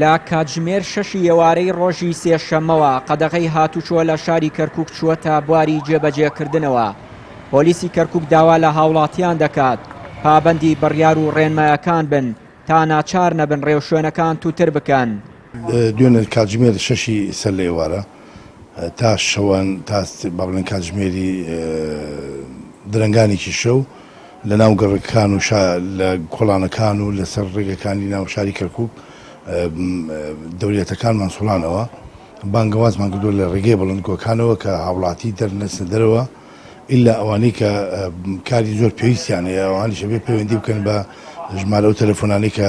لە کاتژمێر شەشی ئێوارەی ڕۆژی سێشەممەوە قەدەغەی هاتوچۆ لە شاری کەرکوک چووەتە بواری جێبەجێکردنەوە. پۆلیسی کەرکوک داوا لە هاوڵاتیان دەکات پابەندی بڕیار و ڕێنمایەکان بن تا ناچار نەبن ڕێوشوێنەکان تووتر بکەن. دوێنێ کاتژمێر شەشی سەر لە ئێوارە تا شەوان تا با بڵێن کاتژمێری درەنگانێکی شەو لە ناو گەڕەکەکان و لە کۆڵانەکان و لەسەر ڕێگەکانی ناو شاری کەرکوک دەوریەتەکانمان سوڵانەوە بانگەوازمان کردووە لە ڕێگەی بڵندگۆکانەوە کە هاوڵاتی دەرنەچنە دەرەوە ئیلا ئەوانەی کە کاری زۆر پێویستیان هەیە ئەوانیش ئەبێ پەیوەندی بکەن بە ژمارە و تەلەفۆنانەی کە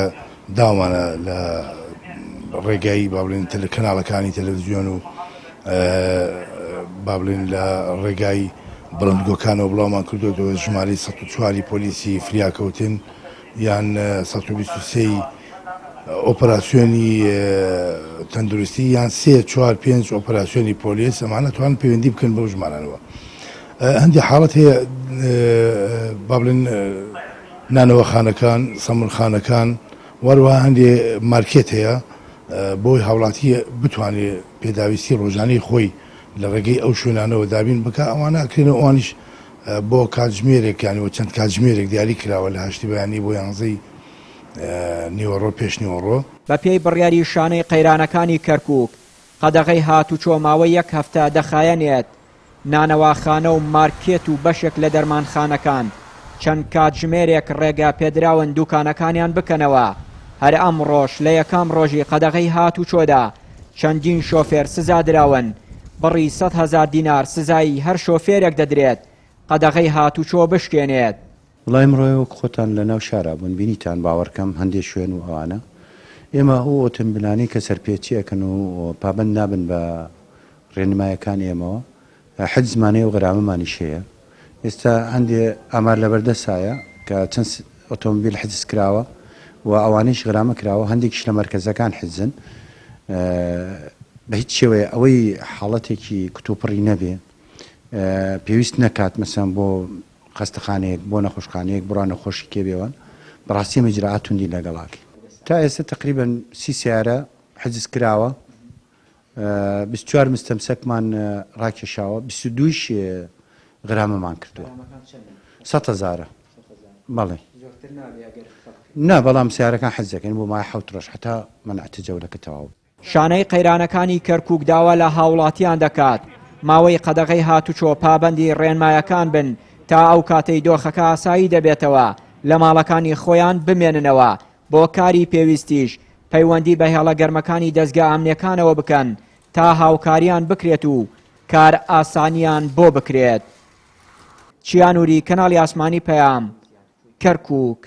داومانە لە ڕێگای با بڵێن کەناڵەکانی تەلەڤزیۆن و با بڵێن لە ڕێگای بڵندگۆکانەوە بڵاومان کردوێتەوە ژمارەی 104 پۆلیسی فریاکەوتن یان 123 ئۆپەراسیۆنی تەندروستی یان سێ چوار پێنج ئۆپەراسیۆنی پۆلیس ئەمانە توان پەیوەندی بکەن بەو ژمارانەوە هەندێک حاڵەت هەیە با بڵێن نانەوەخانەکان سەمونخانەکان وەروە هەندێ مارکێت هەیە بۆی هاوڵاتی بتوانێت پێداویستی ڕۆژانەی خۆی لە ڕێگەی ئەو شوێنانەوە دابین بکە ئەوانە ئەکرێنەوە ئەوانیش بۆ کاتژمێرێک یانی بۆ چەند کاتژمێرێک دیاری کراوە لە هەشتی بەیانی بۆ یانزەی نیوەڕۆ پێش نیوەڕۆ. بەپێی بڕیاری شانەی قەیرانەکانی کەرکوک، قەدەغەی هاتوچۆ ماوەی یەک هەفتە دەخایەنێت، نانەواخانە و مارکێت و بەشێک لە دەرمانخانەکان چەند کاتژمێرێک ڕێگە پێدراون دوکانەکانیان بکەنەوە، هەر ئەمڕۆش لە یەکەم ڕۆژی قەدەغەی هاتوچۆدا چەندین شۆفێر سزادراون، بڕی 100,000 دینار سزای هەر شۆفێرێک دەدرێت قەدەغەی هاتوچۆ بشکێنێت. وەڵا ئیمڕۆ وەک خۆتان لە ناو شارا بوون بینیتان باوەڕکەم هەندێ شوێن و ئەوانە ئێمە ئەو ئۆتۆمبیلانەی کە سەرپێچی ئەکەن و پابەند نابن بە ڕێنمایەکان ئێمەوە حجزمان هەیە و غەرامەمانیش هەیە ئێستا هەندێ ئامار لەبەردەسایە کە چەند ئۆتۆمبیل حجز کراوە و ئەوانەیش غرامە کراوە هەندێکیش لە مەرکەزەکان حجزن بە هیچ شێوەیە ئەوەی حاڵەتێکی کتوپڕی نەبێ پێویست نەکات مەسەن بۆ خەستەخانەیەک بۆ نەخۆشخانەیەک بڕا نەخۆشی کێ بێوان بەڕاستی ئێمە ئیجرائات توندی لەگەڵ ئەکەین. تا ئێستا تەقریبەن سی سەیارە حجز کراوە 24 مستەمسەکمان ڕاکێشاوە 22یش غرامەمان کردووە سە هەزارە بەڵێ نا بەڵام سیارەکان حەز دەکەین بۆ مای حەوت ڕۆژ حتا مەنعتە جەولەکە تەواو. شانەی قەیرانەکانی کەرکوک داوا لە هاوڵاتیان دەکات ماوەی قەدەغەی هاتوچۆ پابەندی ڕێنمایەکان بن تا ئەو کاتەی دۆخەکە ئاسایی دەبێتەوە لە ماڵەکانی خۆیان بمێننەوە بۆ کاری پێویستیش پەیوەندی بە هێڵە گەرمەکانی دەزگا ئەمنیەکانەوە بکەن تا هاوکاریان بکرێت و کار ئاسانیان بۆ بکرێت. چیا نوری، کەناڵی ئاسمانی پەیام، کەرکوک.